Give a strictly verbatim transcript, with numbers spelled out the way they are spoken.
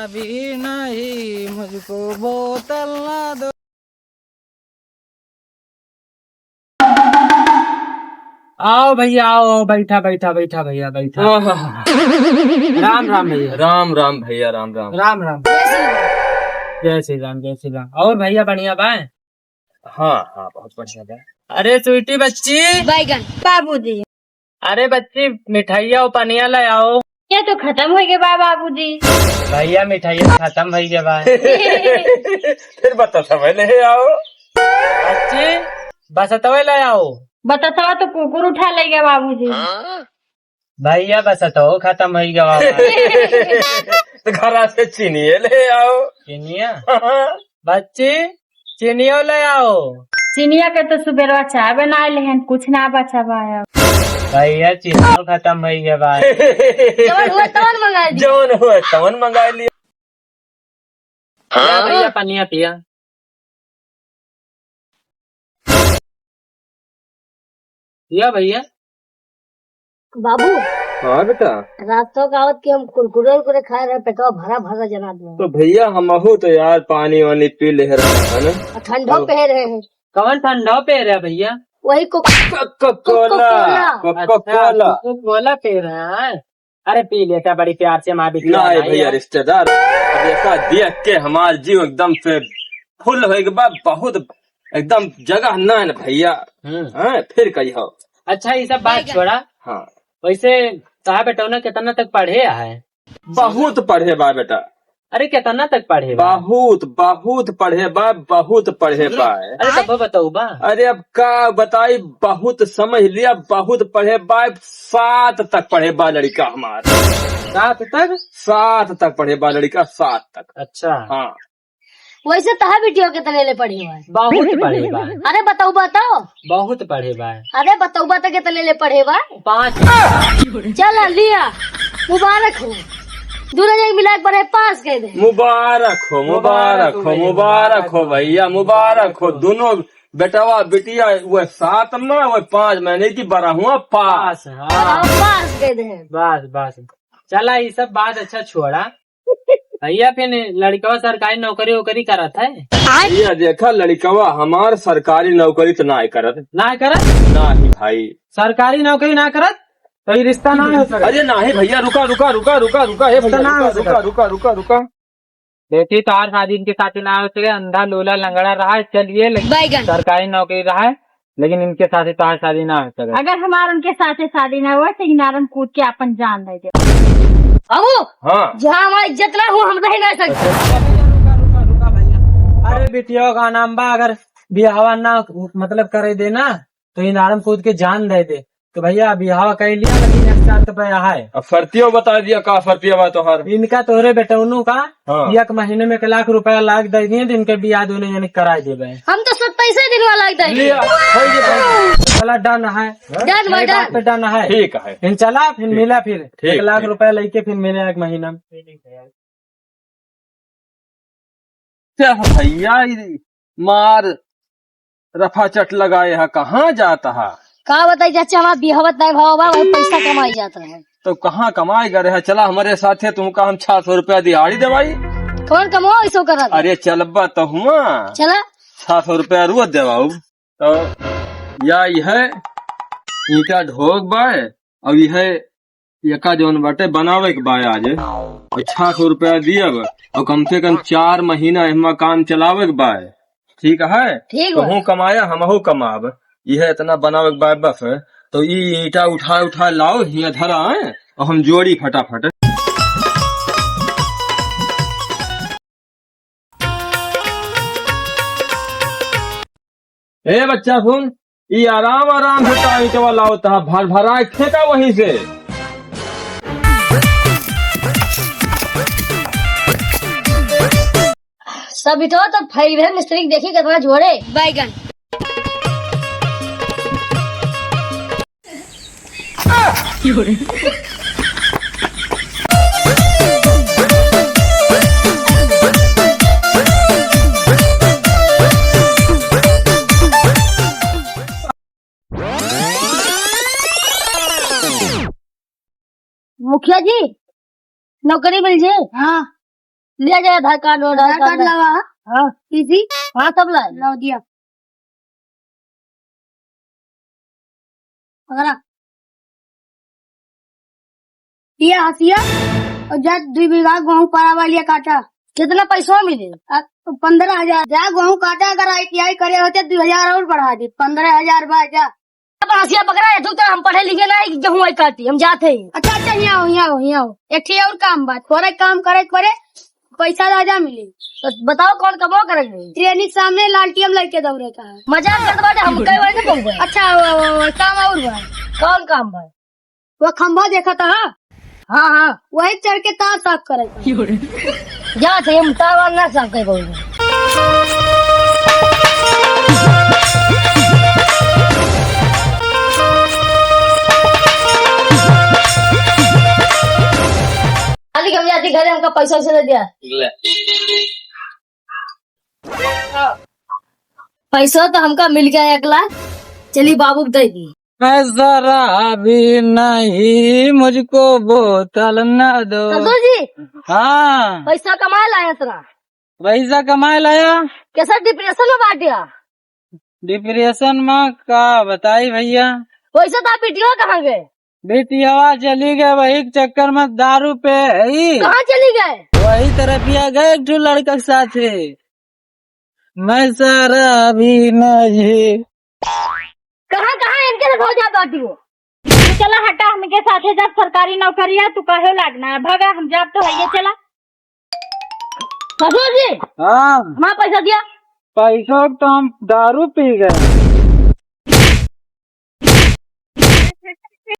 अभी नहीं, मुझको बोतल ना दो। आओ भैया, आओ, आओ, बैठा, बैठा, बैठा भैया, बैठा। हाँ, हाँ, हाँ। राम राम भैया। राम राम भैया, राम राम। राम राम। जय श्री राम, जय श्री राम। और भैया बढ़िया बा? हाँ, हाँ, बहुत बढ़िया बा। अरे स्वीटी बच्ची। बैगन। बाबूजी। अरे बच्ची, मिठाइया और पनिया ले आओ। ये तो खतम होइ गए बा बाबूजी। भैया, मिठाइया खतम होइ गए बा। फिर बतसवे ले आओ। बच्ची, बसतवे ले आओ। बतसवा तो कुकुर उठा ले गया बाबूजी। भैया, बसतवो खतम होइ गवा बा। तो घरा से चीनिये ले आओ। चीनिया? बच्ची, चीनियो ले आओ। चीनिया के तो सुबेरवा चाय बनाए लेहन, कुछ ना बचा बा अब। भैया, चीनियो खतम होइ गवा बा। जवन हुआ तवन मंगा ली। जवन हुआ तवन मंगा लिया। या भैया, पनिया पिया। या भैया। बाबू। हाँ बेटा। रातों का आवत कि हम कुरकुरे उरकुरे खाए रहे, पेटवा भरा भरा जना दे। तो भैया, हमहू तो यार पानी वानी पी ले रहे हैं ना। और ठंडो अब पे रहे हैं। कौन ठंडो पे रहे भैया? वही को-, कोका कोला, कोका कोला। कोका कोला। अच्छा, कोका कोला पे रहे हैं। अरे पी लेता बड़ी प्यार से, माँ बिटिया नहीं आई भैया है। रिश्तेदार, अब ऐसा देख के हमार जीव एकदम से फुल होइ गवा, बहुत एकदम जगह ना है ना भैया। हम्म। हाँ, फिर कही हो। अच्छा, ये सब बात छोड़ा। हाँ। वैसे तोहार बेटौना कितना तक पढ़े है? बहुत पढ़े बा बेटा। अरे कितना तक पढ़े बा? बहुत, बहुत पढ़े बा, बहुत पढ़े बा। अरे तब बताऊ बा। अरे अब का बताई, बहुत समझ लिया, बहुत पढ़े बा, सात तक पढ़े बा लड़का हमार। सात तक? सात तक पढ़े बा लड़का, सात तक। अच्छा। हाँ। वैसे तहा बिटिया कितने ले पढ़े बा? बहुत पढ़े बा। अरे बताऊ, बताओ। बहुत पढ़े बा। अरे बताऊ, बता कितने ले पढ़े बा? पाँच। चला लिया, मुबारक हो। दोनों जने मिला के पढ़े, पास कर दे। मुबारक हो, मुबारक हो, मुबारक हो भैया, मुबारक हो। दोनों बेटवा बिटिया वो सात में, वो पाँच में, नहीं कि बरहुआ पास। पास, हाँ। बरहुआ पास कर दे। बस, बस। चला, ये सब बात अच्छा छोड़ा। भैया, फिर लड़कवा सरकारी नौकरी वोकरी करत है? भैया, देखा, लड़कवा हमार सरकारी नौकरी तो ना करत। ना करत? ना ही भाई। सरकारी नौकरी ना करत, तो ये रिश्ता ना हो सकत। अरे ना ही भैया, रुका, रुका, रुका, रुका, रुका, हे भैया, रिश्ता ना हो सकत। रुका, रुका, रुका, रुका। बेटी, तोहार शादी इनके साथे ना हो सके, अंधा, लूला, लंगड़ा रहा है, चलिए, लेकिन बैगन। सरकारी नौकरी रहा है, लेकिन इनके साथे तोहार शादी ना हो सके। अगर हमार उनके साथे शादी ना हुआ, तो इनारम कूद के अपन जान दे दे। बाबू, हाँ। जहाँ हमारी इज्जत ना हो, हम रह ना सकते। रुका, रुका, रुका भैया। अरे बिटिया का नाम बा, अगर बियाहवा ना, मतलब, करे देना, तो इनारम कूद के जान दे दे। तो भैया, बियाह कर लिया, लेकिन एक शर्त पे है। अब शर्तियो बता दिया, का शर्तिया बा तोहर? इनका, तोहरे बेटौनू का, हाँ। एक महीने में एक लाख रुपया लाग दे दिए, तो इनके बियाह दोनों जने कराए देबे। हम तो सब पैसे दिनवा लाग दे। लिया, हो गया। चला, डन है। डन ये बात डन। पे डन है। ठीक है। फिर चला, फिर ठीक। मिला, फिर ठीक, एक लाख ठीक। रुपया लेके फिर मिले एक महीना में। क्या भैया, ई मार रफा चट लगाए है, कहाँ जाता है? का बताई चाचा, हमार बिहवत नहीं भाव बा, वही पैसा कमाई जाता है। तो कहाँ कमाई करे है? चला हमारे साथे, तुमका हम छह सौ रुपया दिहाड़ी देवाई। कौन कमाओ इसो करत? अरे चलबा तो हुआ। चला। छह सौ रुपया रोज देवाऊ। तो या यह ईंटा ढोक बाय, अब यह एका जौन बाटे बनावे के बा आज, और छह सौ रुपया दियब, और कम से कम चार महीना एहमा काम चलावे के बा। ठीक है? ठीक तो बा। हूँ कमाया, हमहू कमाब। यह इतना बनावे के बा बस। तो ई ईंटा उठा उठा लाओ, हियाँ धरा, हैं? और हम जोड़ी फटाफट। ए बच्चा सुन, ई आराम आराम से का ईंटवा लावत हा, भर भरा के फेंका वहीं से। सब ईंटवा तो फैल गए, मिस्त्री के देखी कितना जोड़े। बैगन। मुखिया जी, नौकरी मिल जाए। हाँ। ले जाए आधार कार्ड, आधार आधार कार्ड कार्ड। लावा। हाँ। पीसी? हाँ, सब लाए। लाओ दिया। पकड़ा। ये हंसिया और जा दुई बीघा गेहूं परावा लिया काटा। कितना पैसा मिले? आ, पन्द्रह हजार। जा गेहूं काटा, अगर ITI करे होते दुई हजार और बढ़ा दे, पन्द्रह हजार बा जा। अब हंसिया पकड़ा है, तू तो हम पढ़े लिखे ना है कि गेहूं आई काटी, हम जाते हैं। अच्छा, अच्छा, हियाँ आओ, हियाँ आओ, हियाँ आओ। एक ठे और काम बा, थोड़ा काम करे के पड़े, पैसा ज्यादा मिली। तो बताओ कौन कमवा करे के रही? ट्रेन के सामने लालटेन लइके दौड़े का है। मजाक करत बाटे, हम कई बार नहीं पहुंचे। अच्छा, वो, वो, वो, काम और बा। कौन काम बा? वो खंभा देखा था? हाँ, हाँ। वही चढ़ के तार साफ करे का। जा थे, हम तार वार ना साफ कर पाऊंगे। खाली हम जाती घरे, हमका पैसा वैसा दे दिया। ले। पैसा तो हमका मिल गया एक लाख, चली बाबू को दे दी। मैं शराबी नहीं, मुझको बोतल न दो। ससुर जी। हाँ। पैसा कमाए लाया इतना। पैसा कमाए लाया। कैसा डिप्रेशन में बाटिया? डिप्रेशन में का बताई भैया। वैसे तो आप बिटिया कहाँ गए? बिटियावा चली गए, वही के चक्कर में दारू पे है। कहाँ चली गए? वही तरफिया गए एक ठो लड़का के साथे। मैं शराबी नहीं। कहाँ, कहाँ इनके से हो जा बाटी हो? चला हटा, हमके साथे जब सरकारी नौकरी है, तू काहे लागना है? भागा, हम जाब तो है, ये चला। ससुर जी, हाँ। हमारा पैसा दिया। पैसा तो हम दारू पी गए।